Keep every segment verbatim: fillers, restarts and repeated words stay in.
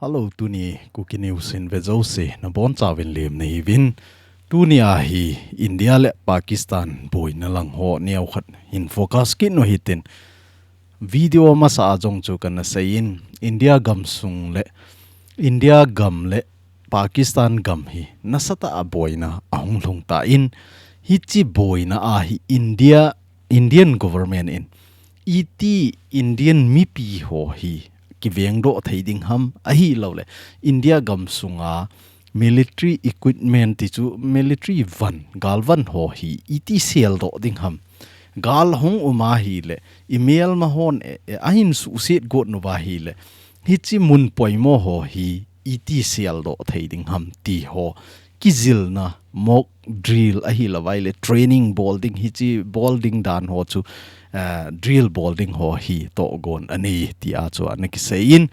Hello, tuni Kuki News in ve jouse nabonchauvin lemna hiuvin. Tuni a hi India le Pakistan boina lang ho neokhat hin focus kit u hitin. Video masa a jong chu kana seiyin, India gamsung le India gam le Pakistan gam hi nasatah a boina ahung lhung tan, hiche boina a hi India, Indian government in iti Indian mipi ho hi kivengdoh thei ding ham, ahilouleh India gamsunga military equipment ti chu military van, galvan ho hi iti seldoh ding ham. Gal hung um ahile, imelma hon e, e, ahin suhset got uva ahile, hiche mun poimo ho hi iti seldoh thei ding ham ti ho kijilna mock drill ahilouva ahile training bol ding, hiche bol ding dan ho chu, eh, drill bol ding ho hi tohgon anei tia chu ana kiseiyin.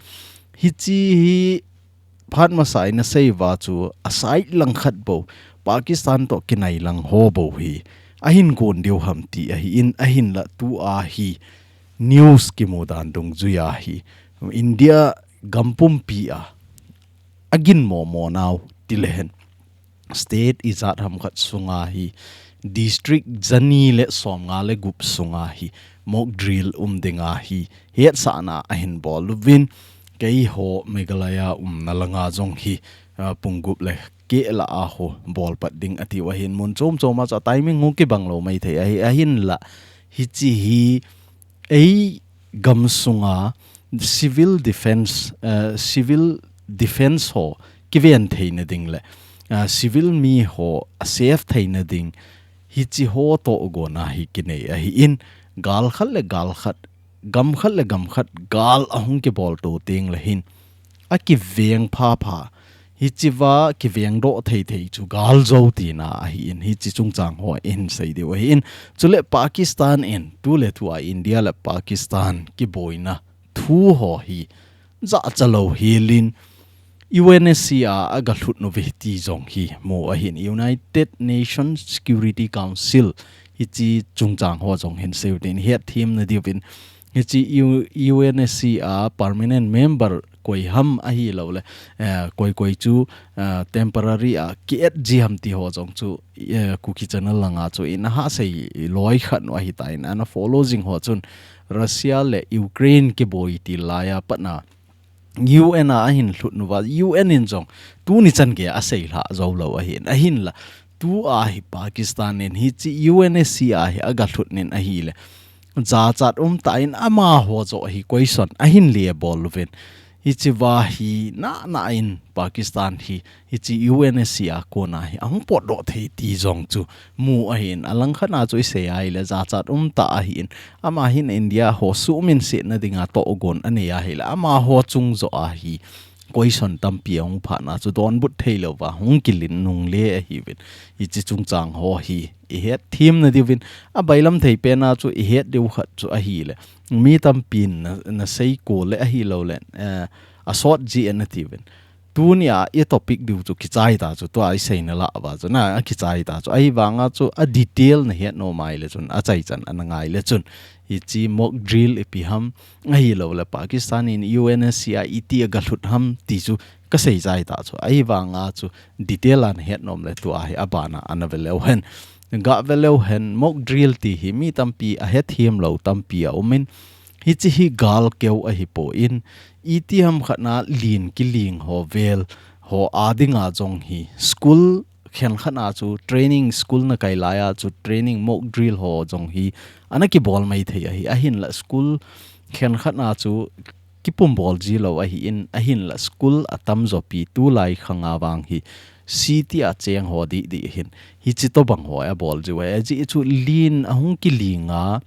Hiche hi phat masa a ina sei uva chu a side langkhat bou, Pakistan toh kinai lang ho bou hi ahin gon diu ham ti ahin, ahinla tua hi news kimu dan dungjui a hi India gam pumpi a aginmo mo nau tilehen state ijat ham khat sunga hi district jani le somnga le gup sunga hi mock drill um dinga hi hetsahna ahin bol uvin, keiho Meghalaya umna langa jong hi, ah, pung gup le keh lah a ho bol pat ding atiu ahin, mun chom chom a chu a timing hung kibang lou maithei ahi, ahinla hiche hi ei gamsunga civil defense, eh, civil defense ho kiven theina ding le, eh, civil mi ho a save theina ding, hiche ho tohgon a hi kinei ahin, gal khat le gal khat, gam khat le gam khat gal ahung kibol to teng le hin akiveng phapha, hichea kivengdoh thei thei chu gal jou tina ahin, hiche chungchang ho ihin sei diu ahin. Chule Pakistan in, tu le tu a India le Pakistan kiboina thu ho hi jachalou helin U N S C R a aga lhut uve ti jong hi mu ahin, United Nations Security Council, hiche chungchang ho jong hin seiyu tin hetthem na diuvin, hiche U-, U N S C R permanent member koi ham ahilouleh, eh, koi koi chu, eh, temporary a ki-et ji ham ti ho jong chu, eh, Kuki Channel langa chu ina ha sei loi khat u ahitan, ana follow jing ho chun Russia le Ukraine kiboi til laiya patna U N a ahin lhut uva, U N in jong tuni chan geiya asei lha jou lou ahin, ahinla tua hi Pakistan in hiche U N S C R hi aga lhut in ahile, jachat umtah in amaho joh hi question ahin le bol uvin. Hichea hi nana in Pakistan hi, hiche U N S C R a kona hi ahung potdoh thei ti jong chu mu ahin, alangkhat a chu isei ahile jachat umtah ahin, ama hin India ho suhminsetna dinga tohgon anei ahile, amaho chung joh a hi question tampi ahung phatna chu donbut thei louva hung kilen nung le ahiuvin. Hiche chungchang ho hi ihetthem na diuvin, abailam thei pen a chu ihet diu khat chu ahile, mi tampin na, na seiko le ahilouleh, eh, asot ji e natiuvin. Tunia i topic diu chu kichai ta chu, tua isei nalai uva chu, na, akichai ta chu. Ahivanga chu a detail nahet nom ahile chun, achaichan ana ngai le chun, hiche mock drill ipi ham, ahilouleh Pakistan in U N S C R a iti aga lhut ham ti chu kasei chai ta chu. Ahivanga chu detail a nahet nom le tua hi abana ana ve leu hen. Ga ve leu hen, mock drill ti hi mi tampi ahetthem lou tampi aumin, hiche hi gal keu ahipon, iti ham khat na lin kiling ho vel ho a dinga jong hi school khenkhat a chu training, school na kai laiya chu training mock drill ho jong hi ana kibol maithei ahi, ahinla school khenkhat a chu kipum bol ji lou ahin, ahinla school atamjo pi tulai khanga vang hi city a cheng ho didi hin hiche tobang ho abol jiu ahi. Ajeh chu lin ahung kiling a,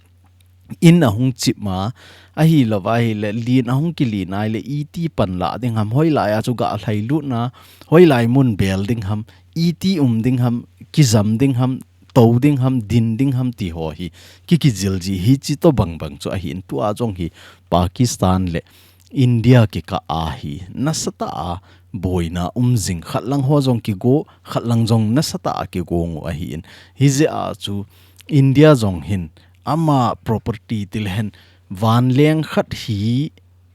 in ahung chip ma, ahilouva ahile lin ahung kiling a ahile iti panla ding ham, hoilaiya chu ga lhailut na, hoilai mun bel ding ham, iti um ding ham, kijam ding ham, tou ding ham, din ding ham ti ho hi ki, kijil ji, hiche tobang bang chu ahin, tua jong hi Pakistan le India kikah a hi nasatah a boina um jing, khat lang ho jong kigo, khat lang jong nasatah a kigong u ahin. Hijeh a chu India jong hin ama property tilehen vanleng khat hi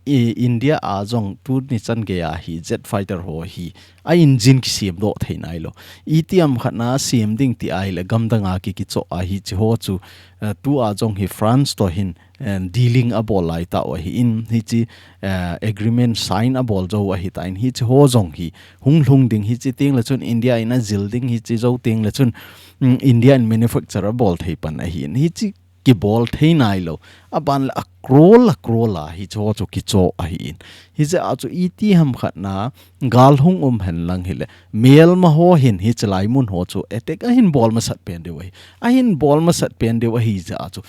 i, India a jong tuni chan gei a hi jet fighter ho hi a engine kisem doh thei nailou. Itiham khat na sem ding ti ahile gamdang a ki kichoh a hichi ho chu, eh, tua jong hi France to hin, eh, dealing abol lai tauva ahin hichi, eh, agreement sign abol jou ahitan hichi ho jong hi hung lhung ding hichi teng le chun India in ajil ding hichi jou teng le chun, mm, India in manufacture abol thei pan ahin hichi kibol thei nailou. Aban le a crore a crore a hichi ho chu kichoh ahin. Hichi a chu itiham khat na gal hung um hen lang hile. Melma ho hin hichi lai mun ho chu attack ahin bol masat pen diu ahi. Ahin bol masat pen diu ahi jeh a chu.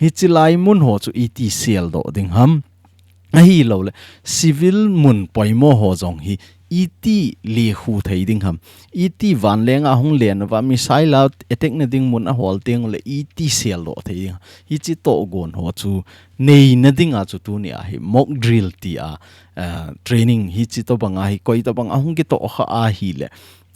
Hichi lai mun ho chu iti sel doh ding ham. Ahilou le, civil mun poimo ho jong hi iti lekhu thei ding ham. Iti vanleng a hung len uva missile a attack na ding mun ahol teng le iti sel doh thei ding ham. Hichi tohgon ho chu nei na ding a chu tuni a hi mock drill ti a, ah, training hichi tobang a hi koi tobang a hung kitoh kha ahile.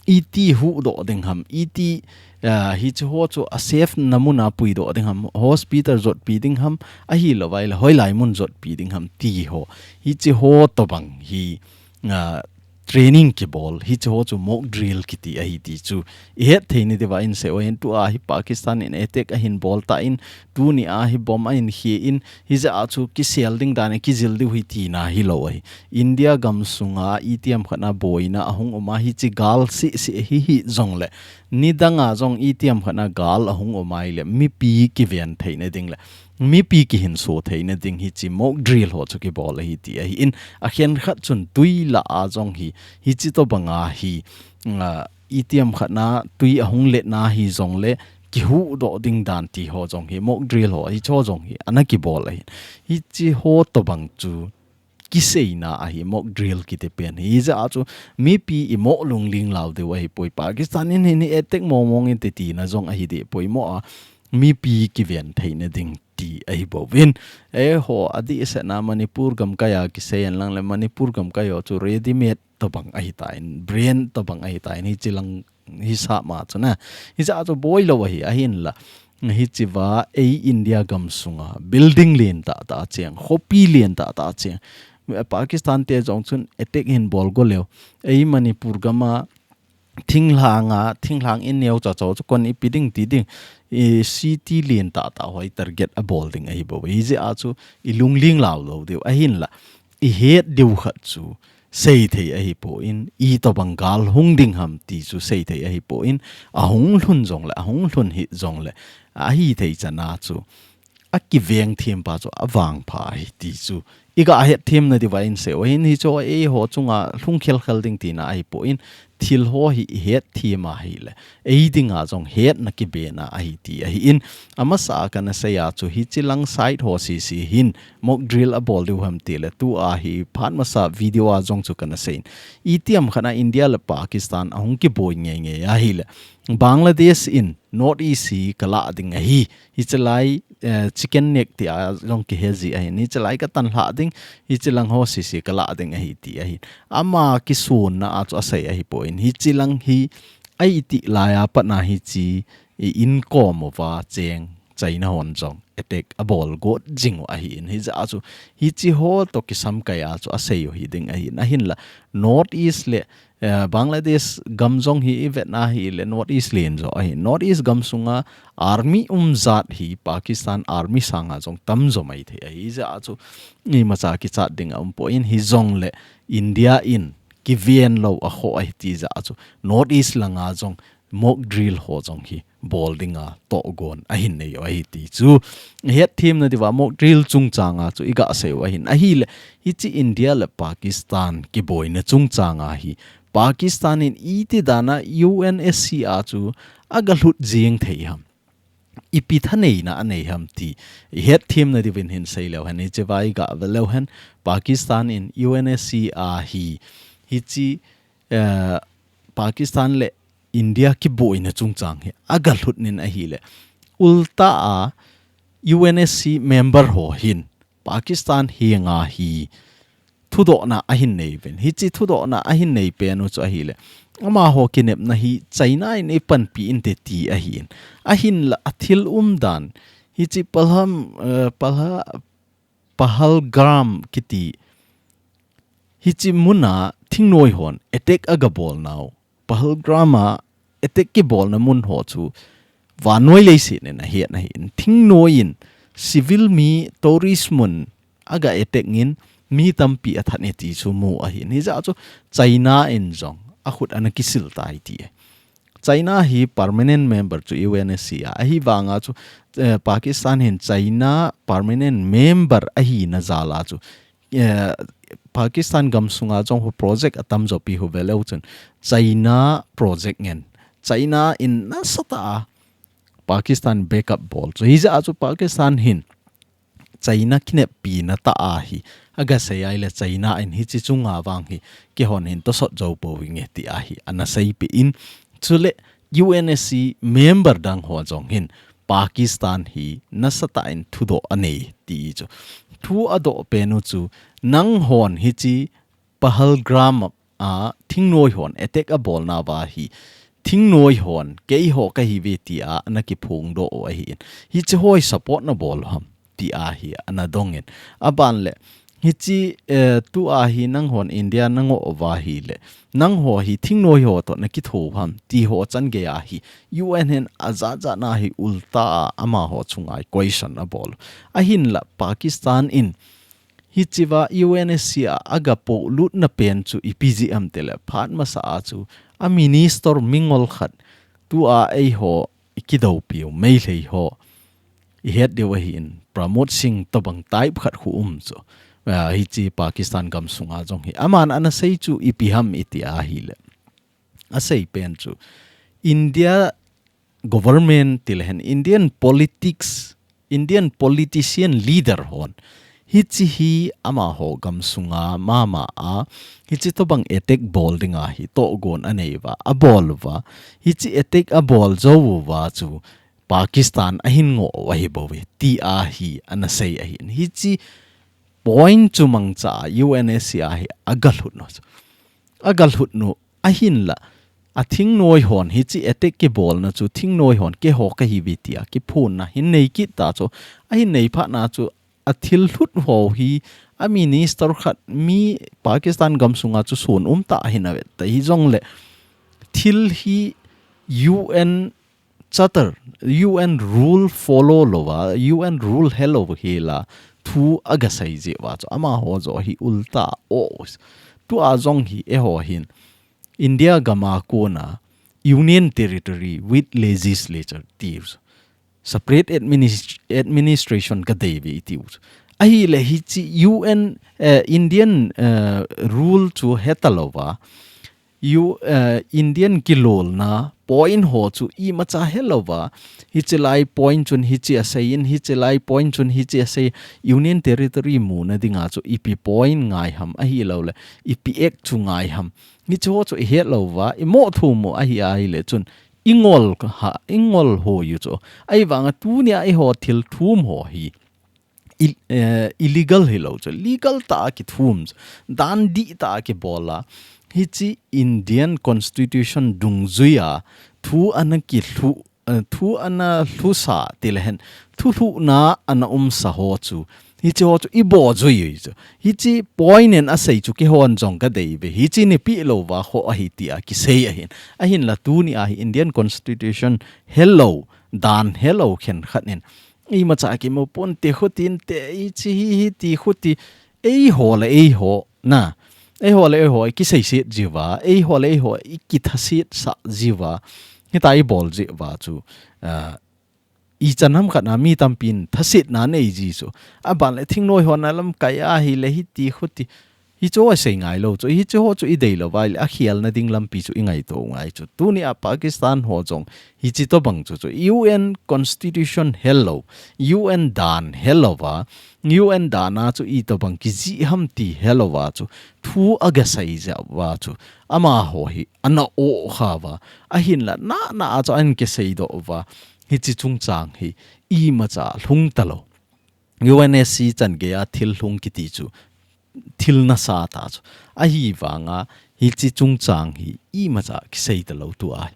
Iti huhdoh ding ham, iti, ah, hichi ho chu a safe na mun a puidoh ding ham, hospital jotpi ding ham, ahilou vai le hoilai mun jotpi ding ham ti ho. Hichi ho tobang hi, ah, training kibol, hichi ho chu mock drill kiti ahi ti chu. I het thei nadiuva in sei uva hin tua hi Pakistan in attack ahin bol tan, tuni a hi bomb ahin khe in, hijeh a chu kisel ding dan a kijil diu hi tina hilou ahi. India gamsunga itiham khat na boina ahung um a hichi gal sisi hi hi jong le. Nidang a jong itiham khat na gal ahung um a hile. Mipi kiven thei na ding le. Mipi kihinso thei na ding hichi mock drill ho chu kibol ahi ti ahin. Akhen khat chun tui lah a jong hi. Hichi tobang a hi. Ah, itiham khat na tui ahung let na hi jong le. Kihuhdoh ding dan ti ho jong hi. Mock drill ho hichi ho jong hi. Ana kibol ahi. Hichi ho tobang chu. Kiseina ahi mock drill kiti pen hi. Hijeh a chu mipi imo lungling lou diu ahi poi. Pakistan in hin hi attack mong mong in ti tina jong ahi deh poi mo a. Mipi kiven thei na ding ti ahi bouvin. Eiho adeh seh na Manipur gamkai a kisei hen lang le Manipur gamkai ho chu ready made tobang ahitan, brand tobang ahitan, hichi lang hisap ma chu na. Hijeh a chu boilou ahi, ahinla. Hichi va, ei India gamsunga, building lentah tah cheng, khopi lentah tah cheng. Pakistan te jong chun attack hin bol go leu. Ei Manipur gam a, thinglhang a, thinglhang in neo cha cho chu kon ipi ding ti ding. I city lentah tah ho hi target abol ding ahi bou. Hijeh a chu i lungling lou lou diu. Ahinla, i het diu khat chu. Sei thei ahi poi, itobang gal hung ding ham ti chu sei thei ahi poi, ahung lhun jong le, ahung lhun hih jong le, ahi thei chan a chu, akiveng them pa chu avangpha ahi ti chu. I ga het them nadiuva in sei uva hin hichi ho eiho chunga lhung khel khel ding tina ahi poi, thil ho hi i het them ahile. Ei dinga jong hetna kibena ahi ti ahin. Amasa a kana sei a chu hichi lang side ho sisi hin mock drill abol diu ham ti le tua hi phat masa video a jong chu kana sei in. Itiham khat na India le Pakistan ahung kiboi ngei ngei ahile. Bangladesh in North East hi kalah ding ahi. Hichi lai, eh, chicken neck ti a jong kihe ji ahin. Hichi lai katan lhah ding, hichi lang ho sisi kalah ding ahi ti ahin. Ama kisonna a chu asei ahi poi. Hichi lang hi Aiti lai a pat na hichi i inkom uva cheng China hon jong attack abol got jing u ahin, hijeh a chu hichi ho toh kisam kai a chu asei u hiding ahin, ahinla North East le, eh, Bangladesh gam jong hi i vet na hile North East len jo ahin, North East gam sunga army um jat hi Pakistan army sanga jong tamjo mai thei ahi, hijeh a chu imacha kichat ding a um poi, hijongle India in kiven lou a kho ahi ti jeh a chu North East langa jong mock drill ho jong hi bol dinga tohgon ahin nei u ahi ti chu. Hetthemna diuva mock drill chungchanga chu i gasei u ahin. Ahile, hichi India le Pakistan kiboina chungchanga hi Pakistan in iti dana U N S C a chu aga lhut jeng thei ham, ipi thaneina anei ham ti i hetthemna diuvin hin sei leu hen, hichea i gave leu hen, Pakistan in U N S C a hi, hichi, eh, Pakistan le India kiboina chungchang hi aga lhut nin ahile, ulta a U N S C member ho hin Pakistan henga hi thudohna ahin nei uvin. Hichi thudohna ahin nei pen u chu ahile, amaho kinepna hi China in eipanpi inte ti ahin. Ahinla athil umdan, hichi Palham, eh, Palha-, Pahalgam kiti hichi muna thingnoi hon attack aga bol nau, Pahalgam a attack kibolna mun ho chu vannoi leiset in ahet ahin, thingnoi in civil mi tourist mun aga attack in mi tampi athat e ti chu mu ahin. Hijeh chu China in jong akhut ana kisil tai ti. China hi permanent member chu U N S C a, ahivanga chu, eh, Pakistan hin China permanent member ahina jal a chu, eh, Pakistan gamsunga jong hu project atamjo pi hu veleu chun China project ngen. China in nasatah a Pakistan backup bol chu. Hijeh chu Pakistan hin China kineppi na tah ahi. Aga sei ahile China in hichi chunga vang hi keihon hin tosot jou pouvinge ti ahi. Ana seipi in chule U N S C member dang ho jong hin Pakistan hi nasatah in thudoh anei ti chu. Thu adoh pen u chu nanghon hichi Pahalgam a thingnoi hon attack abol nauva hi thingnoi hon keiho kahiuve tia ana kiphongdoh u ahin. Hichi ho hi support nabol u ham ti ahi ana dongin. Aban le hichi, eh, tua hi nanghon India nangoh uva ahile nangho hi thingnoi ho toh nakitho u ham ti ho chan gei ahi. U N hin ajat jat na hi ulta a amaho chunga hi question abol u. Ahinla Pakistan in hichiva U N S C a aga polutna pen chu ipi jeh ham tile phat masa a chu a minister mingol khat tua eiho ikidoupiu Meitei ho ihet diu ahin Pramod Singh tobang type khat khu um chu. Ah, hichi Pakistan gamsunga jong hi aman ana sei chu ipi ham iti ahile asei pen chu India government tile hen Indian politics, Indian politician leader hon hichi hi amaho gamsunga mama a hichi tobang attack bol dinga hi tohgon anei uva, abol uva, hichi attack abol jou uva chu Pakistan ahin ngoh u ahi bouve ti ahi ana sei ahin. Hichi point chu mangcha a U N S C a hi aga lhut nu chu. Aga lhut nu ahinla a thingnoi hon hichi attack kibolna chu thingnoi hon keiho kahiuve tia kiphonna hin nei kit ta chu. Ahin nei phat na chu a thil lhut ho hi a minister khat mi Pakistan gamsunga chu sun um ta ahin avet ta hijongle thil hi U N charter, U N rule follow louva, U N rule helou hela thu aga sei jeh uva chu amaho joh hi ulta o. Tua jong hi eiho hin India gama kona Union Territory with Legislature tiu chu. Separate administ-, administration kadeiuve tiu chu. Ahile hichi U N, eh, Indian, eh, rule chu heta louva U, eh, Indian kilolna point ho chu imacha helouva, hichi lai point chun hichi asei in, hichi lai point chun hichi asei, Union Territory muna dinga chu ipi point ngai ham ahilouleh ipi act chu ngai ham. Hichi ho chu ihet louva, imoh thum u ahi ahile chun ingol ha, ingol ho u chu. Ahivanga tunia eiho thil thum ho hi i-, eh, illegal hilou chu, legal tah a kithum chu, dan dihtah a kibol a, hichi Indian Constitution dungjuia thu ana kilhu, eh, thu ana lhusa tile hen, thulhuhna ana umsa ho chu, hichi ho chu iboh jui u chu. Hichi point in asei chu keihon jong kadeiuve. Hichi neipeh louva ho ahi tia kisei ahin. Ahinla tunia hi Indian Constitution helou, dan helou khenkhat in imacha kimu ponte, khutin te, hichi hi, hiti khuti, eiho le eiho, na. Eiho le eiho ikiseiset jiuva, eiho le eiho ikithaset sah jiuva. Hitia ibol jeh uva chu, ah, ichan ham khat na mi tampin thasetna nei ji chu. Aban le thingnoi hon alamkai ahile hiti khuti. Hichu asei ngailou chu, hichi ho chu idei louva ahile, akhelna ding lampi chu ingaito ngai chu. Tunia Pakistan ho jong, hichi tobang chu chu, U N Constitution helou, U N dan helouva, U N dan a chu itobang kijih ham ti helouva chu, thu aga sei jeh uva chu, amaho hi, ana o khauva, ahinla, nana a chu ahin kiseidoh uva, hichi chungchang hi, imacha lhung talou. U N S C chan geiya thil lhung kiti chu, thil nasa tah chu. Ahivanga hichi chungchang hi imacha kisei talou tua hi.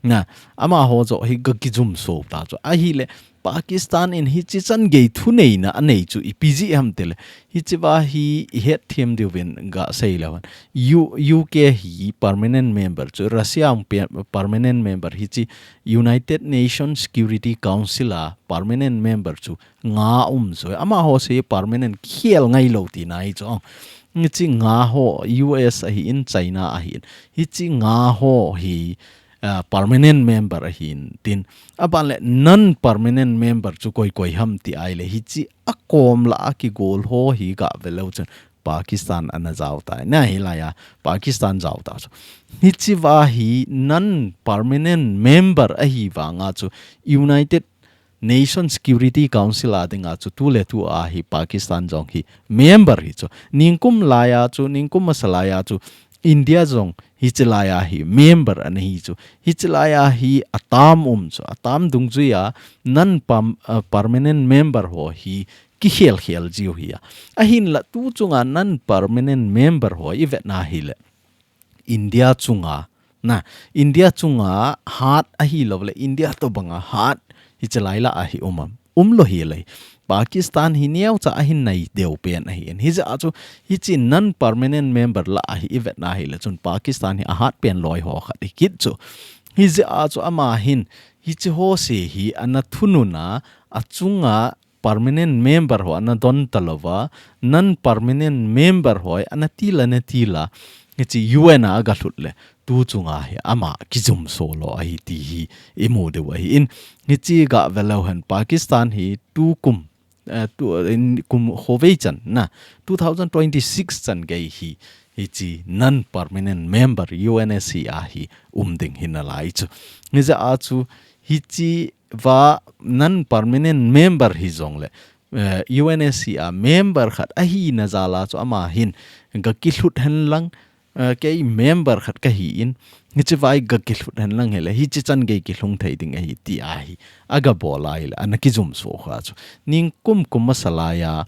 Na, amaho joh hi ga kijumso ta chu. Ahile, Pakistan in hichi chan gei thuneina anei chu ipi jeh ham tile, hichi va hi ihet them diuvin ga sei leu hen. U-, U K hi permanent member chu, Russia ang pe-, permanent member, hichi United Nations Security Council a permanent member chu nga um chu. Amaho se permanent khel ngai lou tina hi chu. Hichi nga ho U S ahin, China ahin. Hichi nga ho hi ah, permanent member ahin tin. Aban le non-permanent member chu koi koi ham ti ahile, hichi akom lah a kigol ho hi ga ve leu chun Pakistan ana jao tai. Na hilai a Pakistan jao ta chu. Hichi va hi non-permanent member ahi vanga chu United Nation Security Council a dinga chu tu le tu a hi Pakistan jong hi member hi chu. Ningkum lai a chu, ningkum masa lai a chu India jong hichi lai a hi member ana hi chu. Hichi lai a hi atam um chu. Atam dungjui a non-pam-, ah, permanent member ho hi kikhel khel jiu hi a. Ahinla tu chunga non-permanent member ho i vetna hile, India chunga, na, India chunga hat ahi lou le, India tobanga hat hichi lai lah a hi um am? Um lou hi le. Pakistan hi neocha ahin nai deu pen ahin. Hijeh a chu, hichi non-permanent member lah a hi i vetna hile chun Pakistan hi ahat pen loi ho khat hi kit chu. Hijeh a chu ama hin, hichi ho se hi ana thunun a, achunga permanent member ho ana don ta louva, non-permanent member ho ana til a, ana til a, hichi U N a aga lhut le, tu chunga hi ama kijumso lou ahi ti hi i mu diu ahin. Hichi ga ve leu hen, Pakistan hi tu kum, eh, tu, in kum khovei chan na, two thousand twenty-six chan gei hi, hichi non-permanent member U N S C a hi um ding hi nalai chu. Hijeh a chu, hichi va non-permanent member hi jong le, eh, U N S C a member khat ahina jal a chu ama hin ga kilhut hen lang, eh, kei member khat kahi in, hichi vai ga kilhut hen lang hile, hichi chan gei kilhung thei ding ahi ti a hi aga bol a hile, ana kijumso kha chu. Ningkum kum masa lai a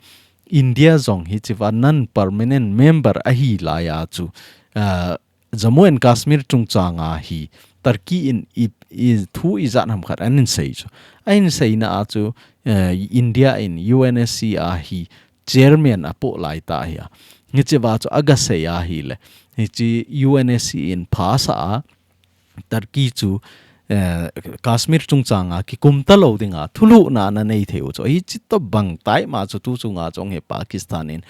India jong hichi va non-permanent member ahi lai a chu, eh, Jammu and Kashmir chungchang a hi Turkey in i, i thu ijat ham khat ahin sei chu. Ahin seina a chu, eh, India in U N S C a hi chairman apoh lai ta hi a. Hichi va chu aga sei a hile, hichi U N S C in phasah a, Turkey chu, eh, Kashmir chungchang a kikum ta lou dinga thulhuhna ana nei thei u chu. Hichi tobang tai ma chu tu chunga chong hi Pakistan in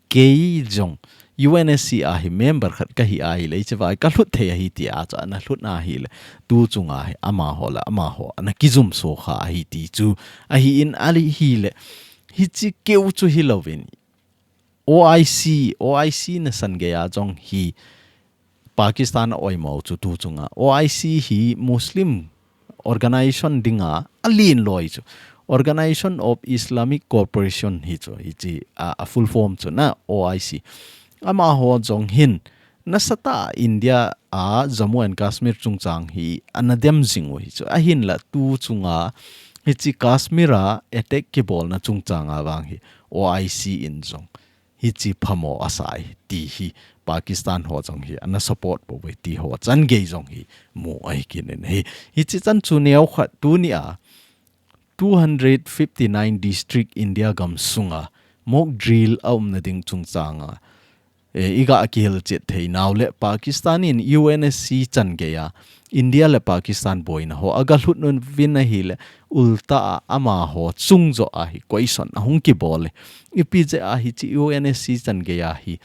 kei jong U N S C a hi member khat kahi a hile, hichi vai ka lhut thei ahi ti a chu ana lhut na hile, tu chunga hi amaho le amaho ana kijumso kha ahi ti chu ahin, ahile, hichi keu chu hi louvin, O I C, O I C nasan gei a jong hi Pakistan a oimo chu tu chunga. O I C hi Muslim organization dinga alen loi chu. Organization of Islamic Cooperation hi chu, hichi a, a full form chu na, O I C. Amaho jong hin nasatah a India a Jammu and Kashmir chungchang hi ana dem jing u hi chu. Ahinla tu chunga hichi Kashmir a attack kibolna chungchang a vang hi O I C in jong hichi phamo asai ti hi Pakistan ho jong hi ana support pouve ti ho chan gei jong hi mu ahi kit in ahi. Hichi chan chu neo khat tuni a two hundred fifty-nine district India gam sunga mock drill a umna ding chungchang a, eh, i ga kihilchet thei nau le Pakistan in U N S C chan gei a India le Pakistan boina ho aga lhut uvin ahile, ulta a amaho chung joh a hi question ahung kibol e. Ipi jeh a hichi U N S C chan gei a hi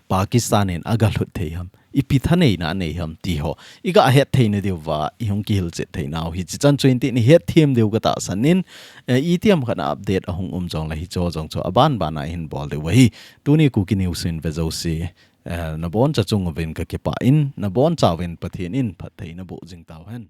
Pakistan in aga lhut thei ham, ipi thaneina anei ham ti ho i ga het theina diuva i hung kihilchet thei nau hichi chan chu in tin i het them diu ka tahsan in, eh, itiham khat na update ahung um jong le hicho jong chu aban ban a i hin bol diu ahi. Tuni Kuki News in ve jouse, eh, naboncha chung uvin ka kipah in, nabonchauvin Pathen in phattheina boh jing tauhen.